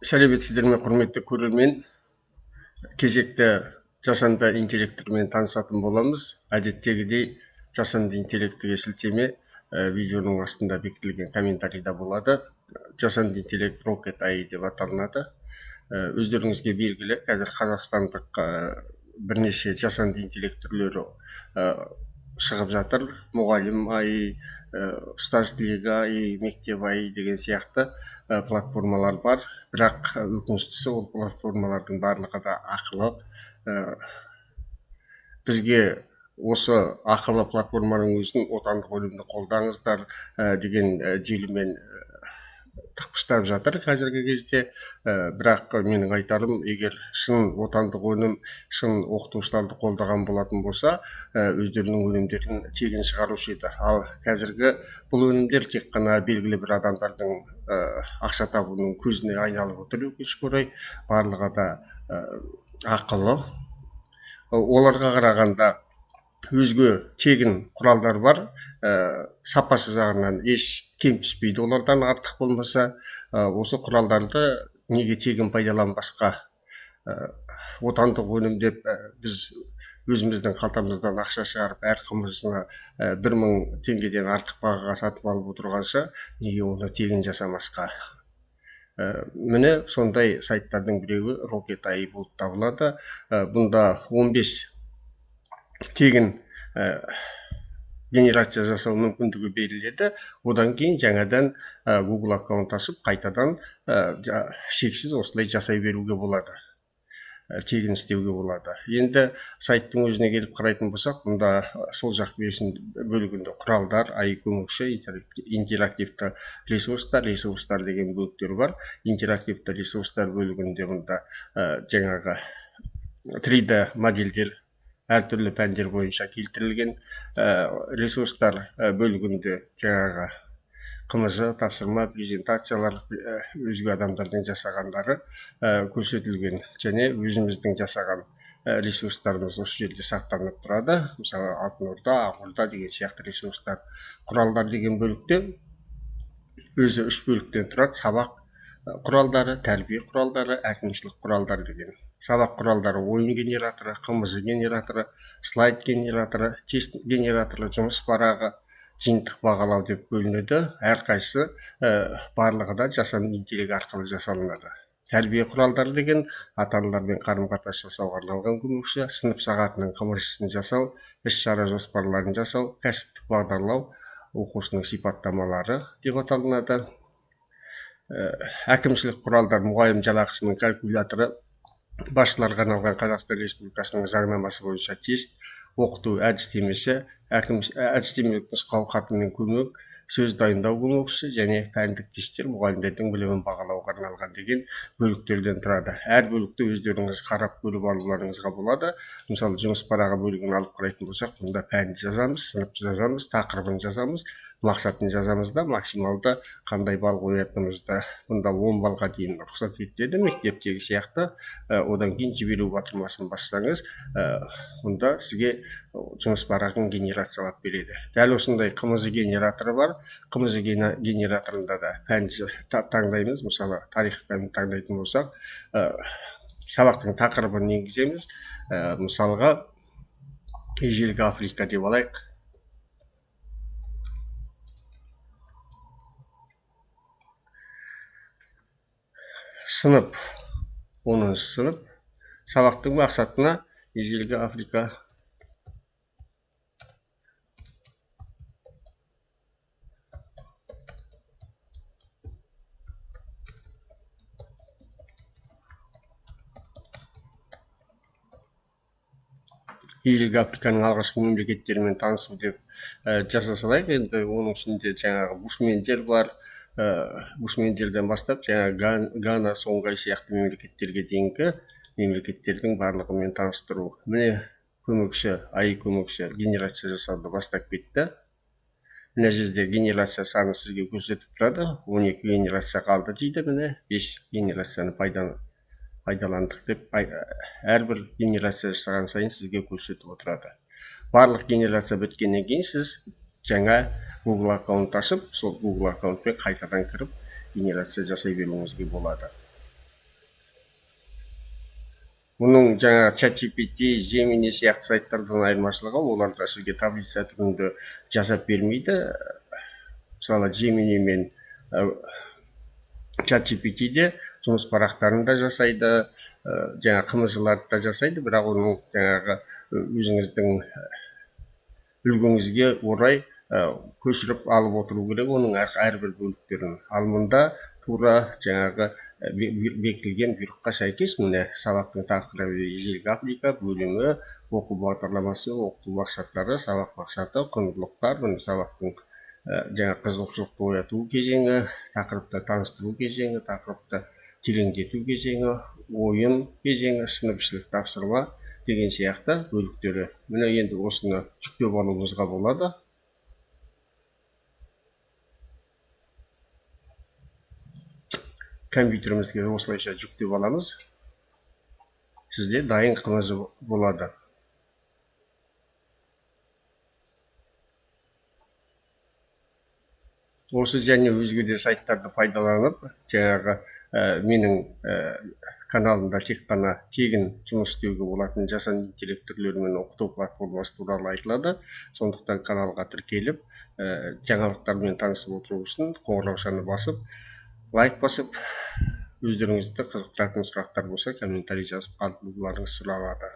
Сәлеметсіздер ме, құрметті көрермен! Кезекті жасанды интеллектімен танысатын боламыз. Әдеттегідей жасанды интеллектіге сілтеме видеоның астында бекітілген комментарийда болады. Жасанды интеллект Rocket AI деп аталынады. Өздеріңізге белгілі, қазір қазақстандық бірнеше жасанды интеллект түрлері шығып жатыр. Мұғалім AI, ұстаз тілегі AI, мектеп AI деген сияқты платформалар бар. Бірақ өкініштісі, ол платформалардың барлығы да ақылы. Бізге осы ақылы платформаның өзін отандық өнімді қолдаңыздар деген желімен тықпыштап жатыр қазіргі кезде. Бірақ менің айтарым, егер шын отандық өнім, шын оқытушыларды қолдаған болатын болса, өздерінің өнімдерін тегін шығарушы еді. Ал қазіргі бұл өнімдер тек қана белгілі бір адамдардың ақша табуының көзіне айналып отыр, өкінішке орай. Барлығы да ақылы. Оларға қарағанда өзге тегін құралдар бар, сапасы жағынан еш кем түспейді олардан, артық болмаса. Осы құралдарды неге тегін пайдаланбасқа? Отандық өнім деп біз өзіміздің қалтамыздан ақша шығарып, әр қымызына 1000 теңгеден артық бағаға сатып алып отырғанша, неге оны тегін жасамасқа? Міне, сондай сайттардың біреуі Rocket AI болып табылады. Бұнда 15 тегін генерация жасау мүмкіндігі беріледі. Одан кейін жаңадан Google аккаунт ашып, қайтадан шексіз осылай жасай беруге болады, тегін істеуге болады. Енді сайттың өзіне келіп қарайтын болсақ, мұнда сол жақ бөлігінде құралдар, AI көмекші, интерактивті ресурстар, ресурстар деген бөліктер бар. Интерактивті ресурстар бөлігінде мұнда жаңағы 3D модельдер әртүрлі пәндер бойынша келтірілген. Ресурстар бөлігінде жаңағы ҚМЖ, тапсырма, презентациялар, өзге адамдардың жасағандары көрсетілген және өзіміздің жасаған ресурстарымыз осы жерде сақталынып тұрады. Мысалы, Алтын Орда, Ақ Орда деген сияқты ресурстар. Құралдар деген бөлікте өзі үш бөліктен тұрады: сабақ құралдары, тәрбие құралдары, әкімшілік құралдар деген. Сабақ құралдары: ойын генераторы, ҚМЖ генераторы, слайд генераторы, тест генераторы, жұмыс парағы, жиынтық бағалау деп бөлінеді. Әрқайсысы, барлығы да жасанды интеллект арқылы жасалынады. Тәрбие құралдары деген ата аналармен қарым қатынас жасауға арналған көмекші, сынып сағатының ҚМЖ-сын жасау, іс шара жоспарларын жасау, кәсіптік бағдарлау, оқушының сипаттамалары деп аталынады. Әкімшілік құралдар: мұғалім жалақысының калькуляторы, басшыларға арналған Қазақстан Республикасының заңнамасы бойынша тест, оқыту әдістемесі, әдістемелік нұсқау хатымен көмек, сөз дайындау көмекшісі және пәндік тесттер, мұғалімдердің білімін бағалауға арналған деген бөліктерден тұрады. Әр бөлікті өздеріңіз қарап көріп алуларыңызға болады. Мысалы, жұмыс парағы бөлігін алып қарайтын болсақ, мұнда пәнді жазамыз, сыныпты жазамыз, тақырыбын жазамыз, мақсатын жазамыз да, максималды қандай балл қоятынымызды, бұнда 10 баллға дейін рұқсат етіледі мектептегі сияқты. Одан кейін жіберу батырмасын бассаңыз, мұнда сізге жұмыс парағын генерациялап береді. Дәл осындай ҚМЖ генераторы бар. ҚМЖ генераторында да пәнді таңдаймыз. Мысалы, тарих пәнін таңдайтын болсақ, сабақтың тақырыбын енгіземіз. Мысалға, ежелгі Африка деп алайық. Сынып 10-сынып, сабақтың мақсатына ежелгі Африка ежелгі Африканың алғашқы мемлекеттерімен танысу деп жаза салайық. Енді оның ішінде жаңағы бушмендер бар, бушмендерден бастап жаңағы Гана, Сонгай сияқты мемлекеттерге дейінгі мемлекеттердің барлығымен таныстыру. Міне, көмекші, AI көмекші генерация жасауды бастап кетті. Мына жерде генерация саны сізге көрсетіп тұрады. 12 генерация қалды дейді. Міне, 5 генерацияны пайдаландық деп әрбір генерация жасаған сайын сізге көрсетіп отырады. Барлық генерация біткеннен кейін сіз жаңа Google аккаунт ашып, сол Google аккаунтпен қайтадан кіріп генерация жасай беруіңізге болады. Бұның жаңа ChatGPT, Gemini сияқты сайттардан айырмашылығы, оларда сізге таблица түрінде жасап бермейді. Мысалы, Gemini мен ChatGPT-де жұмыс парақтарын да жасайды, жаңа ҚМЖ-ларды да жасайды, бірақ оның жаңағы өзіңіздің үлгіңізге орай көшіріп алып отыру керек оның әрбір бөліктерін. Ал мұнда тура жаңағы бекітілген бұйрыққа сәйкес, міне, сабақтың тақырыбы ежелгі Африка, бөлімі, оқу бағдарламасы, оқыту мақсаттары, сабақ мақсаты, құндылықтар, міне, сабақтың жаңа қызығушылықты ояту кезеңі, тақырыпты таныстыру кезеңі, тақырыпты тереңдету кезеңі, ойын кезеңі, сынып ішілік тапсырма деген сияқты бөліктері. Міне, енді осыны жүктеп алуымызға болады. Компьютерімізге осылайша жүктеп аламыз. Сізде дайын ҚМЖ болады. Осы және өзге де сайттарды пайдаланып, жаңағы менің каналымда тек қана тегін жұмыс істеуге болатын жасанды интеллект түрлерімен оқыту платформасы туралы айтылады. Сондықтан каналға тіркеліп, жаңалықтармен танысып отыру үшін қоңыраушаны басып, лайк басып, өздеріңізді қызықтыратын сұрақтар болса, комментарий жазып қалдыруларыңыз сұралады.